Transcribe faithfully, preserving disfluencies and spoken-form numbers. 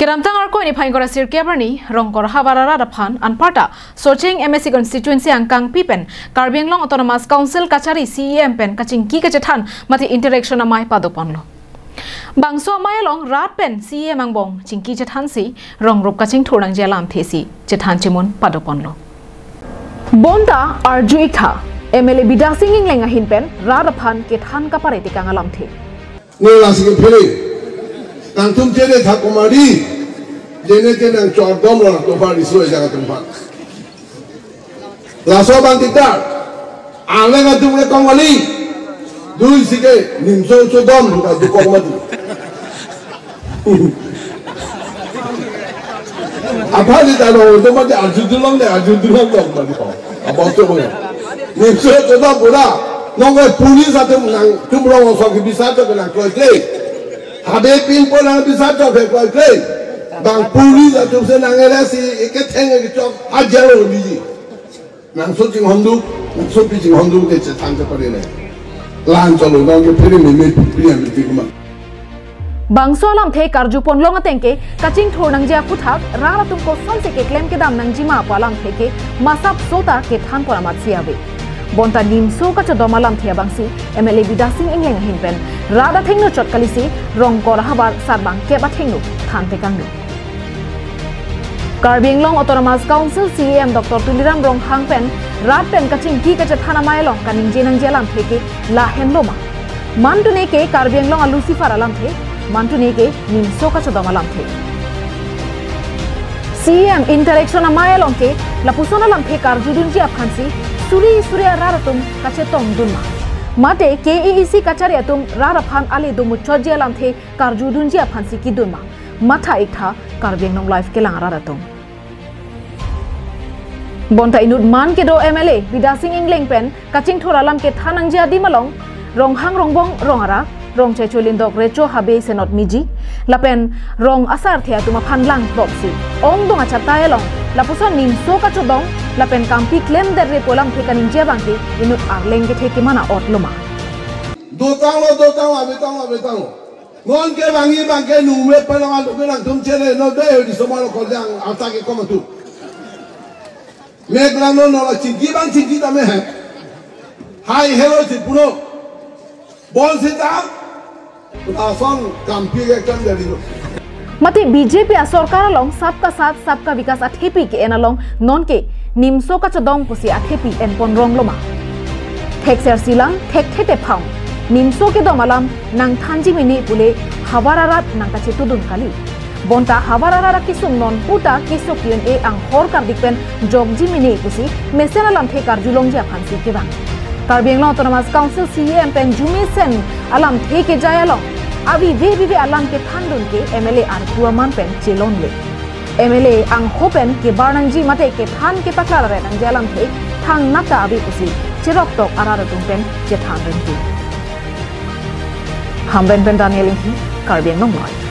Kedamtang Arkoi niphai ingkoi ra sirkep arni Rongkor havar arat aphan anparta Socheng M A C constituency angkangpi pen Karbi Anglong Autonomous Council kachari C E M pen kachingki kachethan mate interaction amei padoponlo. Bangso amei along rat pen C E M angbong chingki chethansi rongrup kachingthur nangji alamthe si chethan chimun padoponlo. Bonta arju-ik tha, M L A Bidya Sing Engleng ahin pen rat aphan kethan kapare tekang alamthe. Nela sing phere. Nangtum chere tha komari. Jene te nangchordom lo to pari so jaga tempat. Laso bang kita. Ale ka tum ke kong wali. Dui sike nimso chodom ka du kong mati. Apa di talo to mati arju dulong de arju dulong dong mati kong. Apa to kong. Nimso chodom pura. Nong ke police atum nangtum rong osok ke bisa to ke nangkloi klei. Habe pinpo nang bisa to ke kloi klei. Bang police atum si nang-arrest si eketheng ekechok ajalo di. Nangso chinghonduk, nangsopi chinghonduk ke chethan chepari le. Lan cholo nong ke phere meme pupri yang bitik ma. Bangso alamthe karjuponlong ateng ke kachingthur nangji aphuthak rat atum kosonsi keklem kedam nangjima pu alamthe ke masap sota kethanpon amatsi ave. Bonta nimso kachodom alamthe abangsi M L A Bidya Sing Engleng ahin pen rat athengno chot kalisi Rongkor havar sarbang kep athengno than tekanglo. Karbi Anglong Autonomous Council C E M Doctor Tuliram Ronghang pen rat pen kachingki kachethan amei along kaningje nangji alamthe ke lahenlo ma? Mantune ke Karbi Anglong a Lucifer alamthe, mantune ke nimso kachodom alamthe. C E M interaction amei along ke lapuson alamthe karjudunji aphansi suri suri arat atum kachetongdun ma? Mate K A A C kachari atum rat aphan ale domuchotji alamthe karjudunji aphansi kedun ma? Matha-ik tha Karbi Anglong Live kelang arat atum. Bonta inut man kedo M L A Bidya Sing Engleng pen kachingthur alam kethan nangji adim along Ronghang Rongbong Rong Arak, Rongchai Cholindok Recho Habe Senot Miji lapen rong asarthe atum aphan langtopsi ongdung achatai along lapuson nimso kachodom lapen kampi klemdetrepo alamthe kaningje abangke inut Arleng kethe keman a'otlo ma? Dotanglo, dotanglo, abetanglo, abetanglo. Non ke bangji bangke nume palang alu ke nangtum chere no de di somalo kodang alta ke komatu. Mek lang no no la chingki bang chingki tame hai. Hai helo si puno. Bonseta. Lason kampi ke kan jadi no. Mate B J P asorkar along sabka saath sabka vikas athepi ke-en along nonke nimso kachodom pusi athepi enpon ronglo ma? Thekser silang thekthe tepham. Nimso kedom alam nangthanji mene pule havar arat nangkachetudun kali. Bonta havar arat akesung non puta keso Q and A anghor kardik pen jokji mene pusi mesen alamthe karjulongji aphansi kevang. Karbi Anglong Autonomous Council C E M pen jumesen alamthe kejai along avi ve vive alam kethandun ke M L A arpu aman pen chelongle. M L A angho pen kebar nangji mate kethan kepaklar aret nangji alamthe thangnat ta ave pusi cheroktok arat atum pen chethan rengki. Hamren pen Daniel Inghi, Karbi Anglong Live.